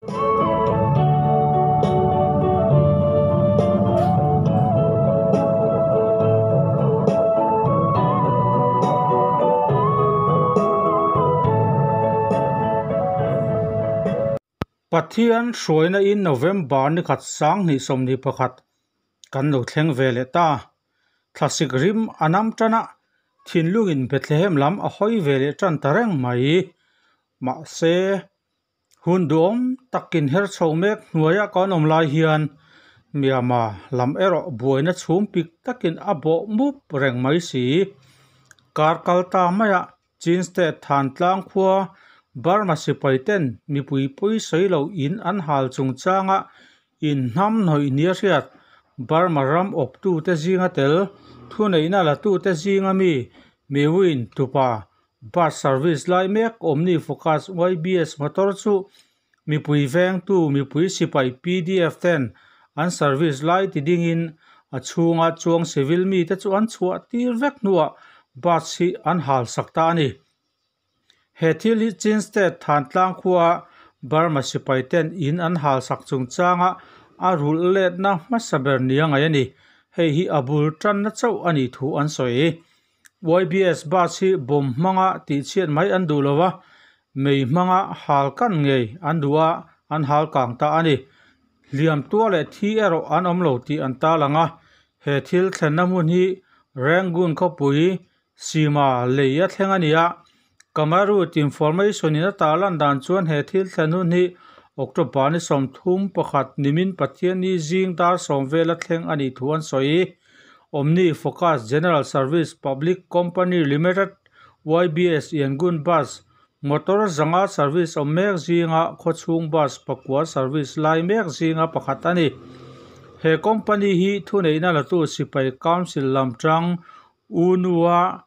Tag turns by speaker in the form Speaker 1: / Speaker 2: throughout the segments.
Speaker 1: Pathian hruaina in November ni khat 2021 kan lo thleng ve leh ta. Thlasik rim a nam tan a, thinlungin Bethlehem lam a hawi ve leh tan ta reng mai. Mahse, hun duhawm takin her chho mek hnuaia kan awm lai hian Myanmar lam erawh buaina chhum pik takin a bawh mup reng mai si. Kar kal ta maia Chin State Thantlang khua Burma sipai ten mipui pawi sawi lo in an hal chungchanga inhnam hnawih nia hriat Burma ram awptute zinga tel thuneihna latute zinga mi Mewin tupa bus service lai mek Omni Focus YBS motor chu mipui vengtu mipui sipai PDF ten an service lai ti dingin a chhunga chuang civil mite chu an chhuah tir vek hnuah bus hi an hal sak ta a ni. He thil hi Chin State Thantlang khua Burma sipai ten in an hal sak chungchanga a rulh letna hmasa ber nia ngaih a ni. Hei hi a bul tanna chauh a nih thu an sawi. YBS bus hi bomb hmanga tihchhiat mai an duh lo a, mei hmanga hal kan ngei an duh a, an hal kang ta a ni. Hliam tua leh thi erawh an awm lo tih an tarlang a, he thil thlenna hmun hi Rangoon khawpui Sima lei a thleng a ni a. Kamarut information in a tarlan dan chuan he thil thlen hun hi October ni 31 nimin Pathianni zing dar 10 vela thleng a nih thu an sawi. Omni Focus General Service Public Company Limited YBS Yangon Bus motor zanga service awm mek zinga khawchhung bus pakua service lai mek zinga pakhat a ni. He company hi thuneihna latu sipai council lam tang U Nu-a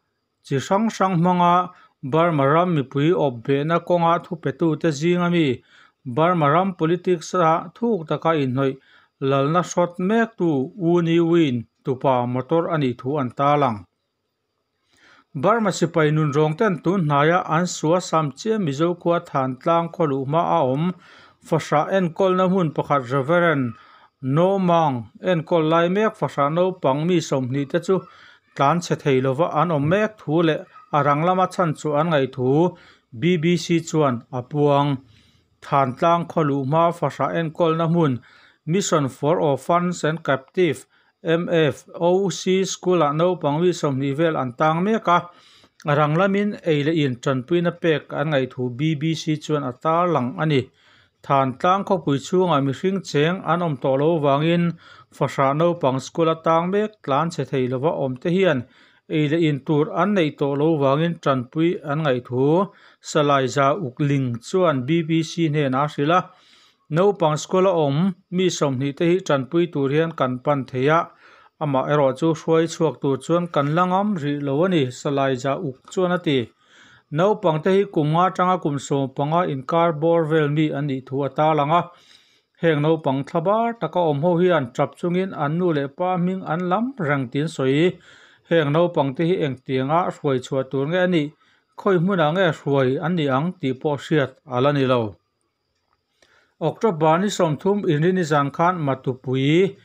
Speaker 1: chi hrang hrang hmanga Burma ram mipui awp behna kawnga thupetute zinga mi Burma ram politics a thuk taka inhnawih lalna hrawt mek tu U Ni Win tupa motor a nih thu an tarlang. Burma sipai nun rawng ten tun hnaia an sua sam chiam Mizo khua Thantlang khaw luh hma a awm fahrah enkawlna hmun pakhat Reverend No Mang enkawl lai mek fahrah naupang mi 20 te chu tlan chhe thei lova an awm mek thu leh a rang lama chhan chu an ngaih thu BBC chuan a puang. Thantlang khaw luh hma fahrah enkawlna hmun Mission for Orphans and Captive MFOC School-ah naupang mi 20 vel an tang mek a, a rang lamin ei leh in tanpuina pek an ngaih thu BBC chuan a tarlang a ni. Thantlang khawpui chhungah mihring cheng an awm tawh lo vangin fahrah naupang school a tang mek tlan chhe thei lova awm te hian ei leh in tur an neih tawh lo vangin tanpui an ngaih thu Salai Za Ukling chuan BBC hnenah a hrilh a. Naupang school a awm mi 20 te hi tanpui tur hian kan pan thei a, amah erawh chu hruai chhuak tur chuan kan la ngam rih lo a ni, Salai Za Uk chuan a ti. Naupang te hi kum nga tanga kum 15 inkar bawr vel mi an nih thu a tarlang a. Heng naupang thlabar taka awm ho hian tap chungin an nu leh pa hming an lam reng tin sawi. Heng naupang te hi engtianga hruai chhuah tur nge a nih, khawi hmunah nge hruai an ni ang tih pawh hriat a la ni lo. October ni 30 inrini zan khan Matupui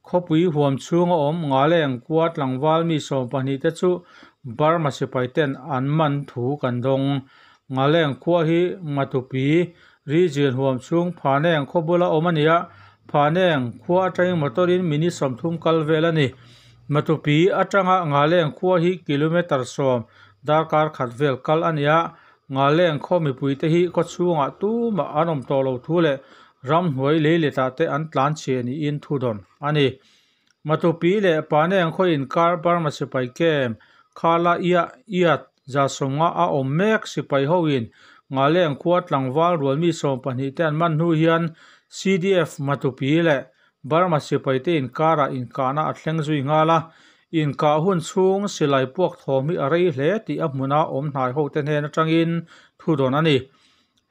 Speaker 1: khawpui huam chhunga awm Ngaleng khua tlangval mi 12 te chu Burma sipai ten an man thu kan dawng. Ngaleng khua hi Matupi region huam chhung Phaneng khawbula awm a ni a, Phaneng khua atangin motorin minute 30 kal vel a ni. Matupi atanga Ngaleng khua hi kilometer 10 darkar khat vel kal a ni a. Ngaleng khaw mipui te hi khaw chhungah tumah an awm tawh lo thu leh ram hnuai lei letah te an tlan chhe niin thu dawn a ni. Matupi leh Phaneng khaw inkar Burma sipai camp khala ia iat za 50 a awm mek sipai hoin Ngaleng khua tlangval rual mi 12 te an man hnu hian CDF Matupi leh Burma sipai te inkarah inkahna a thleng zui nghal a. Inkah hun chhung silai puak thawm hi a rei hle tih a hmuna awm hnai ho te hnen atangin thu dawn a ni.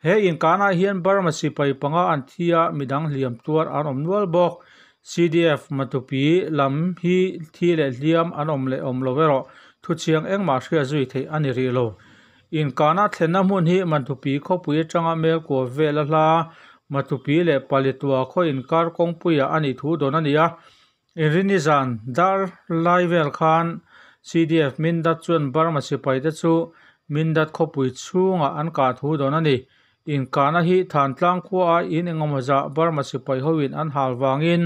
Speaker 1: He inkahna hian Burma sipai panga an thi a, midang hliam tuar an awm nual bawk. CDF Matupi lam hi thi leh hliam an awm leh awm lo erawh thu chiang engmah hria zui theih a ni rih lo. Inkahna thlenna hmun hi Matupi khawpui atanga mel kua vel a hla Matupi leh Paletwa khaw inkar kawngpuiah a nih thu dawn a ni a. Inrinni zan dar lai vel khan CDF Mindat chuan Burma sipaite chu Mindat khawpui chhungah an kah thu dawn a ni. Inkahna hi Thantlang khuaah in engemaw zah Burma sipai hoin an hal vangin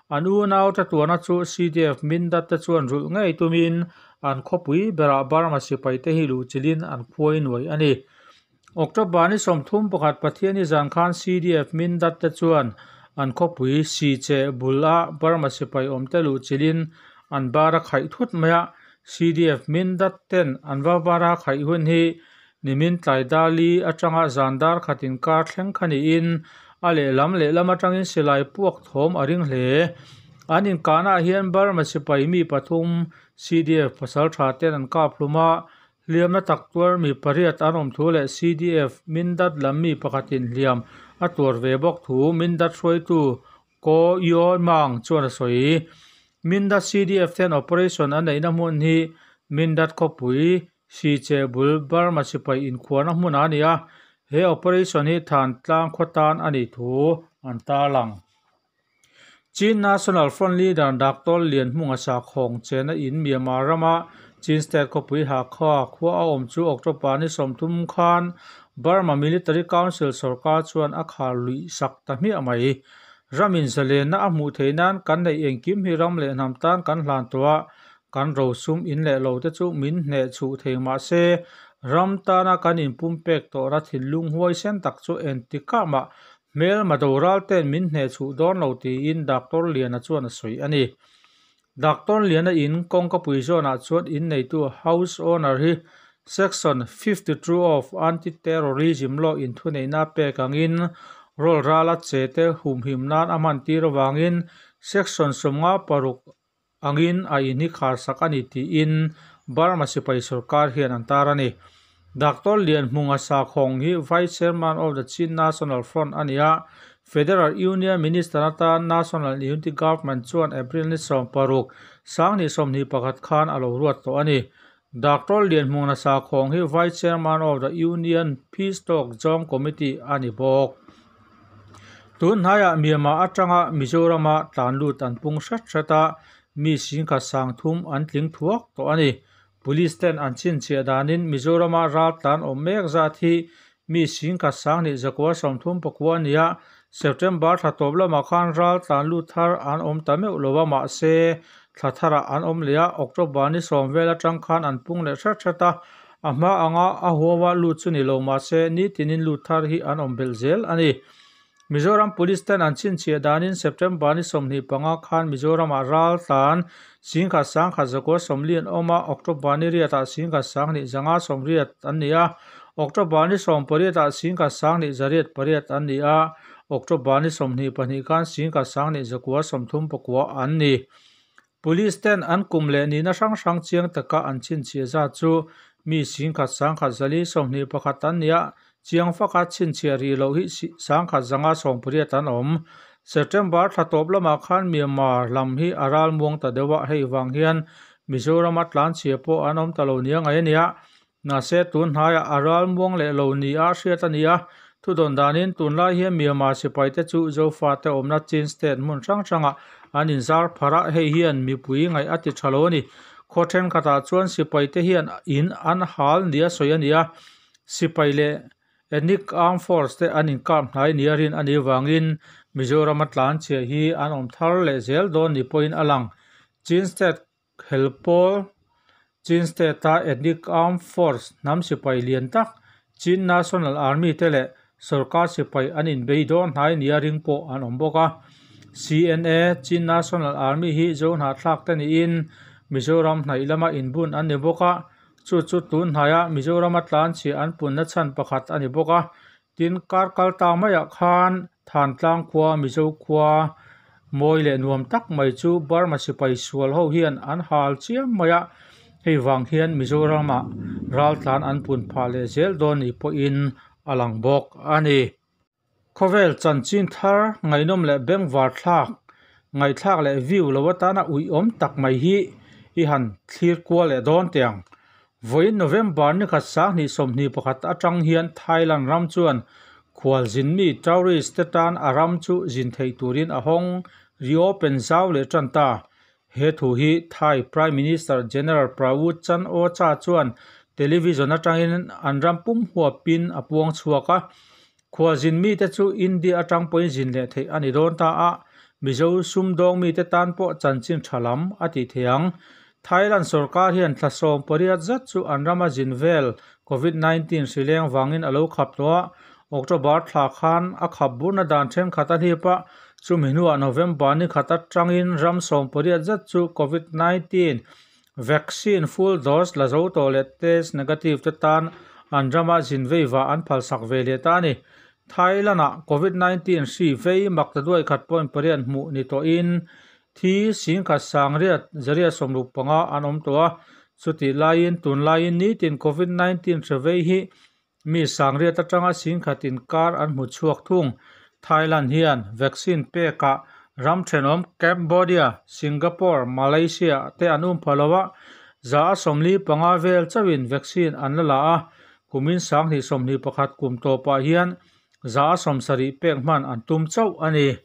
Speaker 1: an unaute tuarna chu CDF Mindat te chuan rulh ngei tumin an khawpui berah Burma sipaite hi luhchilhin an khuai nuai a ni. October ni 31 Pathianni zan khan CDF Mindat te chuan an khawpui Siche bula Burma sipai awmte luhchilhin an bar a khaih thut mai a. CDF Mindat ten an va bar a khaih hun hi nimin tlai dar li atanga zan dar khat inkar thleng kha niin a lehlam lehlam atangin silai puak thawm a ring hle. An inkahnaah hian Burma sipai mi pathum CDF pasal tha ten an kap hlum a, hliamna tak tuar mi pariat an awm thu leh CDF Mindat lam mi pakhatin hliam a tuar ve bawk thu Mindat hruaitu Ko Yaw Mang chuan a sawi. Mindat CDF ten operation an neihna hmun hi Mindat khawpui Siche bul Burma sipai inkhuarna hmunah a ni a, he operation hi Thantlang khaw tan a nih thu an tarlang. Chin National Front leader Doctor Lianhmunga Sakhawng chena in Myanmar rama Chin State khawpui Hakha khua a awm chu October ni 30 khan Burma Military Council sorkar chuan a khar luih sak ta hmiah mai. Ramin zalenna a hmuh theih nan kan neih engkim hi ram leh hnam tan kan hlan tawh a, kan rosum in leh lo te chu min hneh chhuh thei mah se ram tana kan inpumpek tawhna thinlung huaisen tak chu engtikah mah hmelma doral ten min hneh chhuh dawn lo tiin Doctor Liana chuan a sawi a ni. Doctor Liana in kawngkapui zawnah chuan inneitu house owner hi Section 52 of Anti-Terrorism Law in thuneihna pek angin rawl rala che te humhim nan a hman tir avangin Section 56 angin a in hi khar sak a ni tiin Burma sipai sorkar hian an tar a ni. Doctor Lianhmunga Sakhawng hi Vice Chairman of the Chin National Front a ni a, Federal Union Minister atan National Unity Government chuan April ni 16, 2021 khan a lo ruat tawh a ni. Doctor Lianhmunga Sakhawng hi Vice Chairman of the Union Peace Talk Zawng Committee a ni bawk. Tun hnaiah Myanmar atanga Mizorama tlan lut an pung hret hret a, mi singkhat sang thum an tling thuak tawh a ni. Police ten an chhinchhiah danin Mizorama ral tlan awm mek zat hi mi singkhat sang hnih zakua 34 a ni a, September thla tawp lamah khan ral tlan lut thar an awm ta meuh lo a, mahse thla tharah an awm leh a, October ni 10 vel atang khan an pung leh hret hret a, a hma anga a huawa lut chu ni lo mahse nitinin lut thar hi an awm belh zel a ni. Mizoram Police ten an chhinchhiah danin September ni 25 khan Mizoramah ral tlan singkhat sangkhat zakua 40 an awm a, October ni riatah singkhat sanghnih zanga 80 an ni a, October ni 18ah singkhat sanghnih zariat pariat an ni a, October ni 22 khan singkhat sanghnih zakua 39 an ni. Police ten an kum leh nihna hrang hrang chiang taka an chhinchhiah zat chu mi singkhat sangkhat zali 21 an ni a, chiang faka chhinchhiah rih loh hi sangkhat zanga 18 an awm. September thla tawp lamah khan Myanmar lam hi a ral muang ta deuh a, hei vang hian Mizorama tlanchhia pawh an awm ta lo nia ngai a ni a. Mahse tun hnaiah a ral muang leh lo ni a hriat a ni a, thudawn danin tunlai hian Myanmar sipaite chu Zofate awmna Chin State hmun hrang hrangah an inzar phar a, hei hian mipui ngaih a ti tha lo a ni. Khaw thenkhatah chuan sipaite hian in an hal nia sawi a ni a, sipai leh Ethnic Armed Force te an inkap hnai nia rin a nih vangin Mizorama tlanchhia hi an awm thar leh zel dawn ni pawhin a lang. Chin State Helpawl Chin State-a Ethnic Armed Force hnam sipai lian tak Chin National Army te leh sorkar sipai an inbei dawn hnai nia ring pawh an awm bawk a. CNA, Chin National Army hi Zohnahthlak te niin Mizoram hnaih lama inbun an ni bawk a, chu chu tun hnaiah Mizorama tlanchhia an punna chhan pakhat a ni bawk a. Tin, kar kal ta maiah khan Thantlang khua Mizo khua mawi leh nuam tak mai chu Burma sipai sual ho hian an hal chiam mai a, hei vang hian Mizoramah ral tlan an pun phah leh zel dawn ni pawhin a lang bawk a ni. Khawvel chanchin thar ngaihnawm leh bengvar thlak, ngaihthlak leh view lo atana uiawm tak mai hi i han thlir kual leh dawn teh ang. Vawiin November ni khat 2021 atang hian Thailand ram chuan Khualzin mi, tourist, te tan a ram chu zin theih turin a hawng, reopen, zau leh tan ta. He thu hi Thai Prime Minister General Prayut Chan-o-cha chuan television atangin an ram pum huapin a puang chhuak a. Khualzin mite chu India atang pawhin zin leh theih a ni dawn ta a, Mizo sumdawng mite tan pawh chanchin tha lam a tih theih ang. Thailand sorkar hian thla 18 zat chu an rama zin vel Covid 19 hri leng vangin a lo khap tawh a, October thla khan a khap burna dan thenkhat a hlip a, chumi hnuah November ni khat atangin ram 18 zat chu Covid 19 vaccine full dose la zo tawh leh test negative te tan an rama zin vei vah an phalsak ve leh ta a ni. Thailand-ah Covid 19 hri vei mak ta duai khat point pariat hmuh ni tawhin thi singkhat sangriat zariat 65 an awm tawh a, chutih laiin tunlaiin nitin Covid 19 hri vei hi mi sangriat atanga singkhat inkar an hmu chhuak thung. Thailand hian vaccine pekah ram thenawm Cambodia, Singapore, Malaysia te an um pha lo a, 45% vel chauhin vaccine an la la a, kumin 2021 kum tawpah hian 70% pek hman an tum chauh a ni.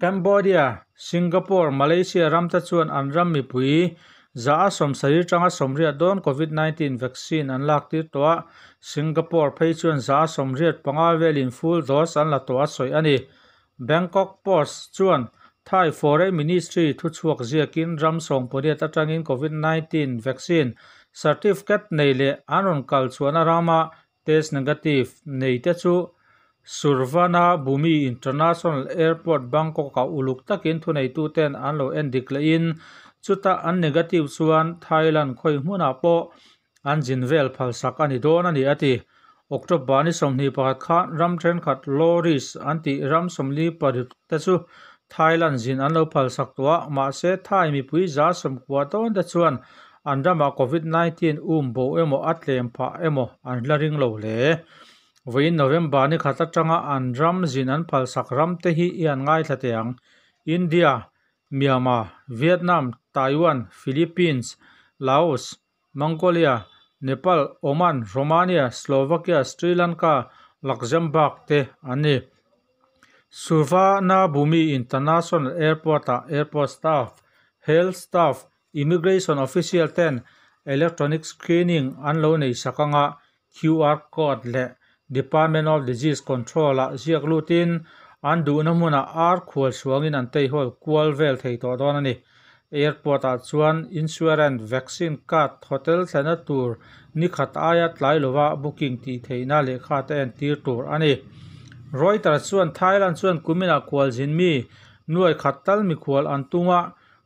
Speaker 1: Cambodia, Singapore, Malaysia ram te chuan an ram mipui 70% atanga 80 dawn Covid 19 vaccine an lak tir tawh a, Singapore phei chuan 85% velin full dose an la tawh a sawi a ni. Bangkok Post chuan Thai Foreign Ministry thuchhuak ziakin ram 18 atangin Covid 19 vaccine certificate nei leh an rawn kal chuan a rama test negative nei te chu Suvarnabhumi International Airport Bangkok-ah uluk takin thuneituten an lo en dik lehin chuta an negative chuan Thailand khawi hmunah pawh an zin vel phalsak a ni dawn a ni a ti. October ni 21 khan ram thenkhat low risk an tih ram 46 te chu Thailand zin an lo phalsak tawh a, mahse Thai mipui 90% dawn te chuan an ramah Covid 19 um bo emaw a tlem phah emaw an la ring lo hle. Vawiin November ni khat atanga an ram zin an phalsak ram te hi i an ngaithla teh ang. India, Myanmar, Vietnam, Taiwan, Philippines, Laos, Mongolia, Nepal, Oman, Romania, Slovakia, Sri Lanka, Luxembourg te an ni. Suvarnabhumi International Airport-ah airport staff, health staff, immigration official ten electronic screening an lo nei sak anga QR code leh Department of Disease Control-ah ziak lutin an duhna hmunah ar khual suangin an teihawl kual vel thei tawh dawn a ni. Airport-ah chuan insurance, vaccine card, hotel thlena tur ni khat aia tlai lova booking tih theihna lehkha te entir tur a ni. Reuters chuan Thailand chuan kuminah khualzin mi nuai khat tal mikhual an tum a,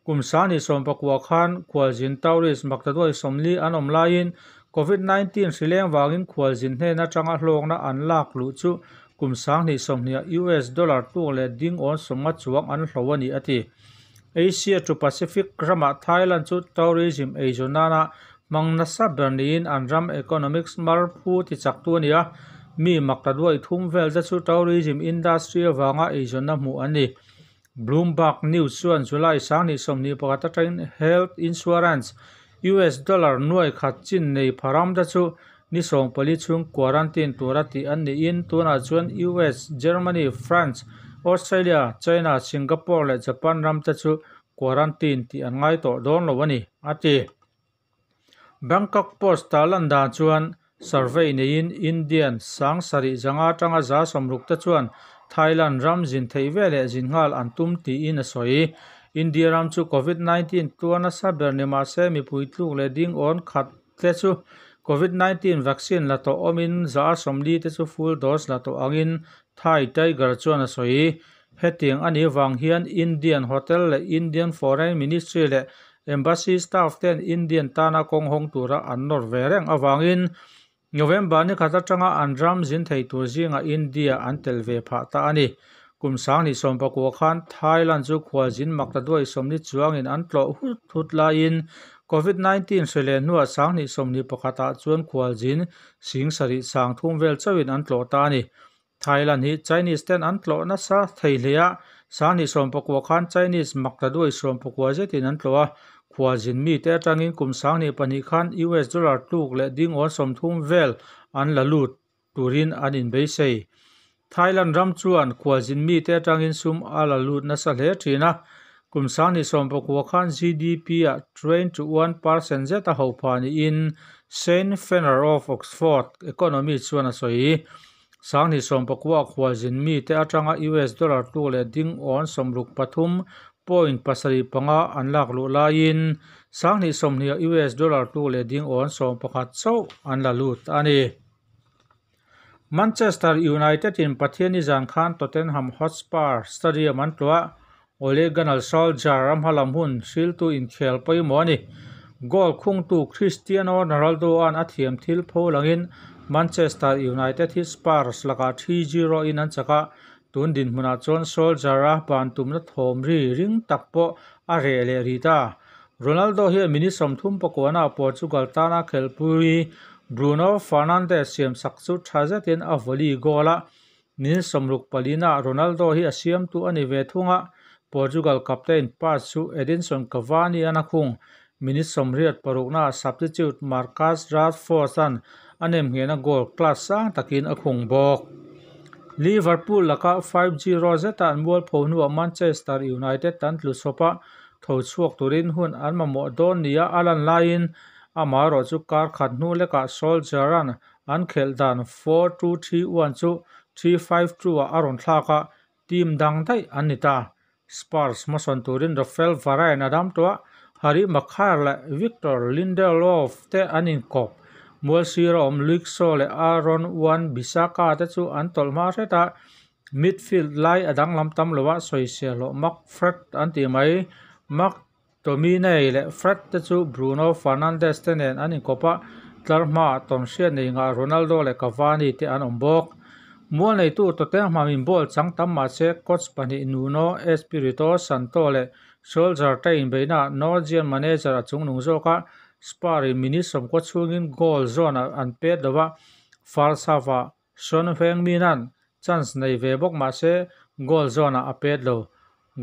Speaker 1: kum 2019 khan khualzin tourist maktaduai 40 an awm laiin Covid 19 hri leng wangin khualzin hnen atanga hlawkna an lak luh chu kum 2020 US dollar tuk leh ding awn 50 chuang an hlo a ni a ti. Asia to Pacific ramah Thailand chu tourism eizawnana hmang nasa ber niin an ram economics mar phu ti chak tu a ni a, mi maktaduai thum vel te chu tourism industry awanga eizawnna hmuh an ni. Bloomberg News chuan July 2021 atangin health insurance US dollar nuai khat chin nei pharam te chu ni 14 chhung quarantine tura tih an niin tunah chuan US, Germany, France, Australia, China, Singapore leh Japan ram te chu quarantine tih an ngai tawh dawn lo a ni a ti. Bangkok Post tarlan dan chuan survey neiin Indian 700 atanga 60% te chuan Thailand ram zin theih veleh zin nghal an tum tiin a sawi. India ram chu Covid 19 tuar nasa ber ni mahse mipui tluk leh ding awn khat te chu Covid 19 vaccine la tawh awmin 40% te chu full dose la tawh angin Thai Tiger chuan a sawi. Hetiang ani wang hian Indian Hotel leh Indian Foreign Ministry leh Embassy staff ten Indian tana kawng hawng tura an nawr ve reng awangin November ni khat atanga an ram zin thei tur zinga India an tel ve phah ta a ni. Kum 2019 khan Thailand chu khualzin maktaduai 40 chuangin an tlawh hut hut laiin Covid 19 hri leh hnuah 2021 ah chuan khualzin 7,030 vel chauhin an tlawh ta a ni. Thailand hi Chinese ten an tlawh nasa thei hle a, 2019 khan Chinese maktaduai 90 zetin an tlawh a, khualzin mi te atangin kum 2002 khan US dollar tluk leh ding awn 30 vel an la lut. turin an inbeisei. Thailand ram chuan khualzin mite atangin sum a la lut nasa hle thin a, kum 2019 khan GDP-ah 21% zet a hauh phah niin Shane Fenner of Oxford Economics chuan a sawi. 2019 khualzin mite atanga US dollar tluk leh ding awn 63.75 an lak luh laiin 2020 US dollar tluk leh ding awn 11 chauh an la lut a ni. Manchester United in Pathianni zan khan Tottenham Hotspur Stadium an tlawh a, Ole Gunnar Solskjaer ram hmalam hun hriltu inkhel pawimawh a ni. Goal khungtu Cristiano Ronaldo-a'n a thiam thil pho langin Manchester United hi Spurs lakah 3-0 in an chak a, tun dinhmunah chuan Solskjaer-a ban tumna thawm ri ring tak pawh a reh leh rih ta. Ronaldo hian minute 39 ah Portugal tana khelhpui Bruno Fernandes siamsak chu tha zetin a volley goal a, minute 64 ah Ronaldo hi a siamtu a ni ve thung a, Portugal captain pass chu Edinson Cavani an a khung. Minute 86 ah substitute Marcus Rashford-a'n a nemnghehna goal class sang takin a khung bawk. Liverpool laka 5-0 zeta an mualpho hnuah Manchester United an tlu chawp a, tho chhuak turin hun an mamawh dawn nia a lan laiin amaherawh chu kar khat hnu lekah Solskjaer-a'n an khelh dan 4-2-3-1 chu 3-5-2 ah a rawn thlak a, team dang daih an ni ta. Spurs hmasawn turin Raphael Varane a dam tawh a, Harry Maguire leh Victor Lindelof te an inkawp. Mual sira awm Luke Shaw leh Aaron Wan-Bissaka te chu an tawlh hma hret a, midfield lai a danglam tam lo a, sawisel hlawh Mark Fred an tih mai. McTominay leh Fred te chu Bruno Fernandes te nen an inkawp a, tlar hmaah tawnhriat nei ngah Ronaldo leh Cavani te an awm bawk. Mual neitu Tottenham in ball chang tam mah se coach pahnih Nuno Espirito Santo leh Solskjaer te inbeihnaah Norwegian manager a chungnung zawk a, Spurs in minute 90 chhungin goal zawn an pet lo a, first half-ah Son Heung-min-a'n chance nei ve bawk mah se goal zawnah a pet lo.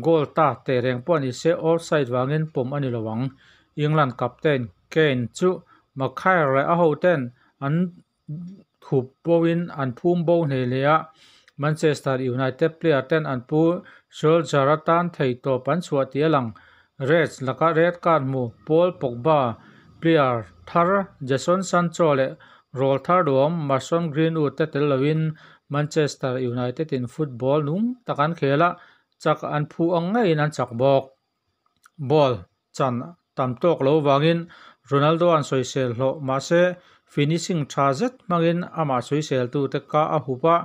Speaker 1: Goal ta teh reng pawh ni se offside vangin pawm a ni lo ang. England captain Kane chu Maguire leh a hoten an thup boin an phum bo hneh leh a, Manchester United player ten an pu Solskjaer atan theihtawp an chhuah tih a lang. Reds laka red card hmu Paul Pogba, player thar Jadon Sancho leh rawl thar duhawm Mason Greenwood te tel loin Manchester United in football nung tak an khel a, chak an phu ang ngeiin an chak bawk. Ball chan tam tawk lo vangin Ronaldo an sawisel hlawh mah se finishing tha zet hmangin amah sawiseltu te ka a hup a,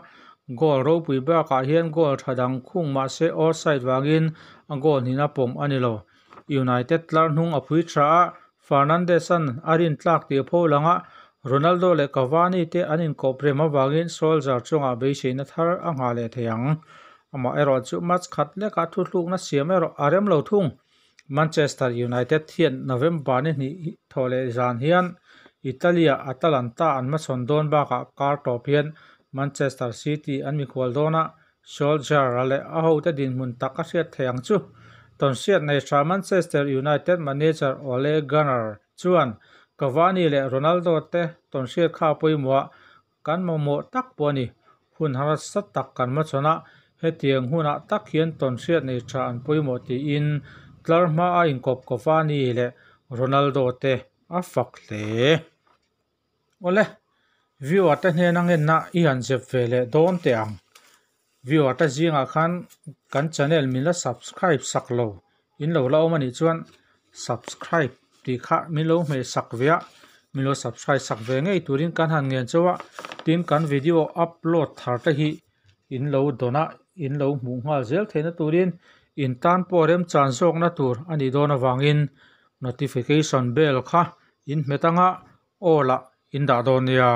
Speaker 1: goal ropui bakah hian goal tha dang khung mah se offside vangin a goal hnihna pawm a ni lo. United tlar hnung a phui tha a, Fernandes-a'n a rin tlak tih a pho lang a, Ronaldo leh Cavani te an inkawp rem avangin Solskjaer chungah beiseina thar a nghah leh thei ang. Amah erawh chu match khat lekah thuthlukna siam erawh a rem lo thung. Manchester United hian November ni hnih thawh leh zan hian Italy-ah Atalanta an hmachhawn dawn bakah kar tawp hian Manchester City an mikhual dawn a, Solskjaer-a leh a hote dinhmun tak a hriat thei ang chu. Tawnhriat nei tha Manchester United manager Ole Gunnar chuan Cavani leh Ronaldo te tawnhriat kha a pawimawh a, kan mamawh tak pawh a ni. Hun harsa tak kan hmachhawn a, hetiang hunah tak hian tawnhriat nei tha an pawimawh tiin tlar hma a inkawp Cavani leh Ronaldo te a fak hle. Awle, viewer te hnena ngenna i han zep ve leh dawn teh ang. Viewer te zingah khan kan channel min la subscribe sak lo in lo la awm anih chuan subscribe tih kha min lo hmeh sak ve a, min lo subscribe sak ve ngei turin kan han ngen chauh a, tin kan video upload thar te hi in lo dawn a, in lo hmuh nghal zel theihna turin in tan pawh remchan zawkna tur a nih dawn avangin notification bell kha in hmet anga aw lah in dah dawn nia.